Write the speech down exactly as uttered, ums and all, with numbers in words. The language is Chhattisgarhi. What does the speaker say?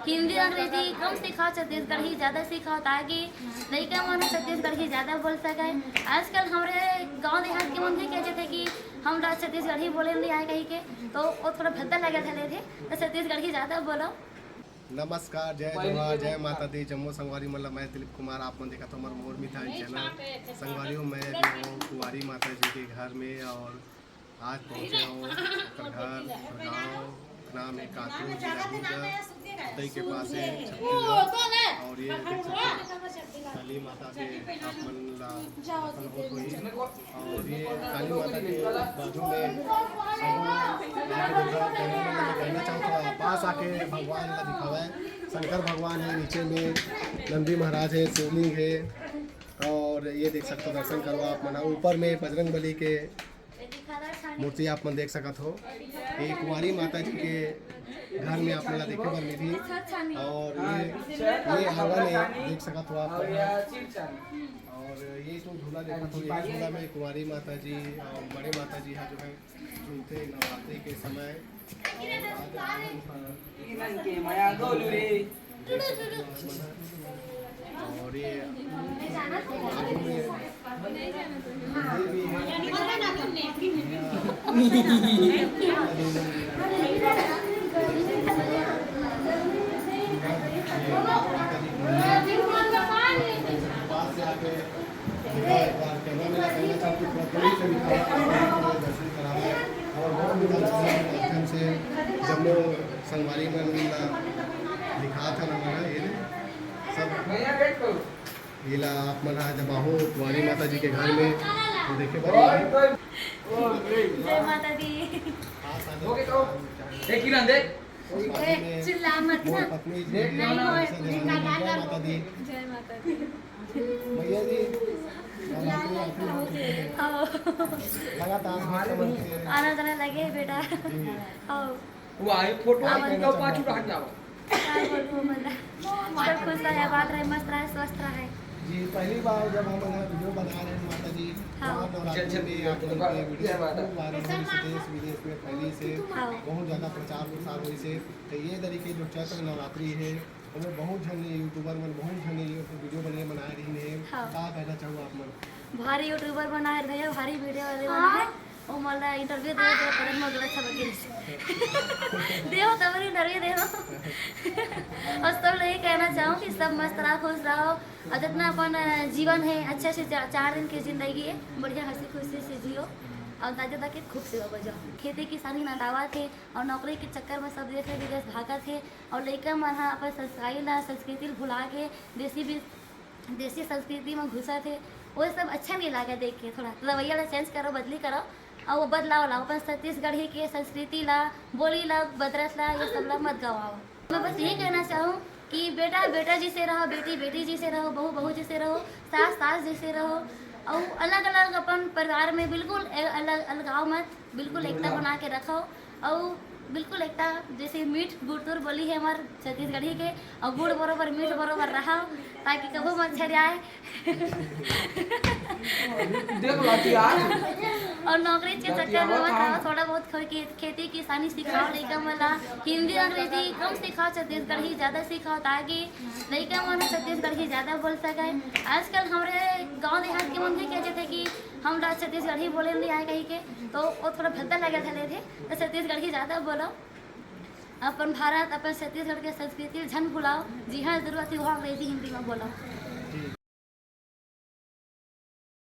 हिंदी अंग्रेजी कम सिखाओ, छत्तीसगढ़ी ज्यादा सिखाओ, ताकि लइका मन छत्तीसगढ़ी ज्यादा बोल सके। आजकल हमरे गांव देहात के मन भी कह देथे कि हम लोग छत्तीसगढ़ी बोले नहीं आए कहीं के, तो वो थोड़ा भद्दा लगे थे, तो छत्तीसगढ़ी ज्यादा बोलो। नमस्कार, जय जोहार, जय माता दी, जम्मो संगवारी मन ला मैं दिलीप कुमार, आप मन देखत हो हमर मोर मितान चैनल। संगवारी हो, मैं अभी हूँ कुंवारी माता जी के घर में और आज पहुँचे हूँ ओकर घर, ओकर गाँव, नाम है काकरो, जिला दुर्ग। तई के पास है छत्तीसगढ़। और ये देख सकते हैं, काली माता के आप मन ला दर्शन होत होही। और ये काली माता के बाजू में कहना चाहता हूँ, पास आके भगवान ला दिखावे। शंकर भगवान है, नीचे में नंदी महाराज है, शिवलिंग है। और ये देख सकते हो, दर्शन करवा आप मन ऊपर में बजरंग बली के मूर्ति आप मन देख सकत हो। ये कुंवारी माता जी के घर में आप मन ला देखे बर मिलही। और ये, ये आंगन है, देख सकत हो आप। और ये तो झूला देखत हो, ये झूला में कुंवारी माता जी और बड़े माता जी है जो है झूलते नवरात्रि के समय। और आज आंगन पर इनन के मया गोलू रे। और ये आगू में मंदिर भी है। पास से आके दिखाओ एक बार, कैमरा में कहना चाहूँ कि थोड़ा दूर से दिखाओ, आप लोगों को दर्शन करावे। और बहुत ही अच्छा माध्यम से जब लोग संगवारी मन ला दिखात हन हमन ह, ये सब भैया बैठ को। ये ला आप मन ह जब आहो कुंवारी माता जी के घर में, तो देखे बर मिलही। जय माता दी। पास आ जाओ। ओके, तो एक किरण दे। ए, चिल्ला मत ना। मोर पत्नी जी, नहीं, मोर जय माता दी। जय माता दी। भैया जी, हाँ। लगातार आना जाना लगे है बेटा। जी। हाँ। वो आए फोटो आवा। इनका पाछू हट जाओ। का बोलबो मन ला। सब खुश रहे, आबाद रहे, मस्त रहे, स्वस्थ रहे। जी, पहली बार जब हम लोग वीडियो बना रहे हैं माता जी, हाँ। और नवरात्रि में आप लोग के वीडियो खूब वायरल हुई, देश विदेश में फैली से हाँ। बहुत ज़्यादा प्रचार प्रसार हुई से। तो ये तरीके जो चैत्र नवरात्रि है, ओमे बहुत झन यूट्यूबर मन, बहुत झन वीडियो बने बनाए रही है। हाँ। का कहना चाहूँ आप मन? भारी यूट्यूबर बनाए रहे, भारी वीडियो वाले हाँ। बनाए। ओ मोला इंटरव्यू दे दे, पर मोर गला छपक गिस। देहो तब इंटरव्यू देहो। और सब लोग ये कहना चाहूँ कि सब मस्त रहो, खुश रहो, और जितना अपन, अ, जीवन है, अच्छे से चा-, चार दिन की जिंदगी है, बढ़िया हंसी खुशी से जियो और ताजे ताके खूब सेवा बजाओ। खेती किसानी नंदावत है और नौकरी के चक्कर में सब देश विदेश भागत है और लइका मन ह अपन संस्कारी ला, संस्कृति ला भुला के देसी भी देसी संस्कृति में घुसत हे, वो सब अच्छा नहीं लागे देख के। थोड़ा रवैया ला चेंज करो, बदली करो, और वो बदलाव लाओ। अपन छत्तीसगढ़ी के संस्कृति ला, बोली ला, बदरत ला, ये सब ला मत गवाओ। मैं बस यही कहना चाहूँ कि बेटा बेटा जैसे रहो, बेटी बेटी जैसे रहो, बहू बहू जैसे रहो, सास सास जैसे रहो, और अलग अलग अपन परिवार में बिल्कुल ए-, अलग अलगाव मत, बिल्कुल एकता बना के रखो। और बिल्कुल एकता जैसे मीठ गुरतुर बोली है हमार छत्तीसगढ़ी के, और गुड़ बरोबर मीठ बरोबर रहा, ताकि कभू मच्छर आए। देख लो कि आज और नौकरी के चक्कर में मत रहो, थोड़ा बहुत खो-, के-, खेती किसानी सिखाओ लइका मन ला, हिंदी अंग्रेजी कम सिखाओ, छत्तीसगढ़ी ज्यादा सिखाओ, ताकि लइका मन छत्तीसगढ़ी ज्यादा बोल सके। आजकल हमरे गांव देहात के मन भी कह देथे कि हम लोग छत्तीसगढ़ी बोले नहीं आए कहीं के, तो वो थोड़ा भद्दा लगे थे, तो छत्तीसगढ़ी ज्यादा बोलो। अपन भारत, अपन छत्तीसगढ़ के संस्कृति ल झन भुलाओ, जिहाँ जरूरत हे, वहाँ अंग्रेजी हिंदी में बोलो।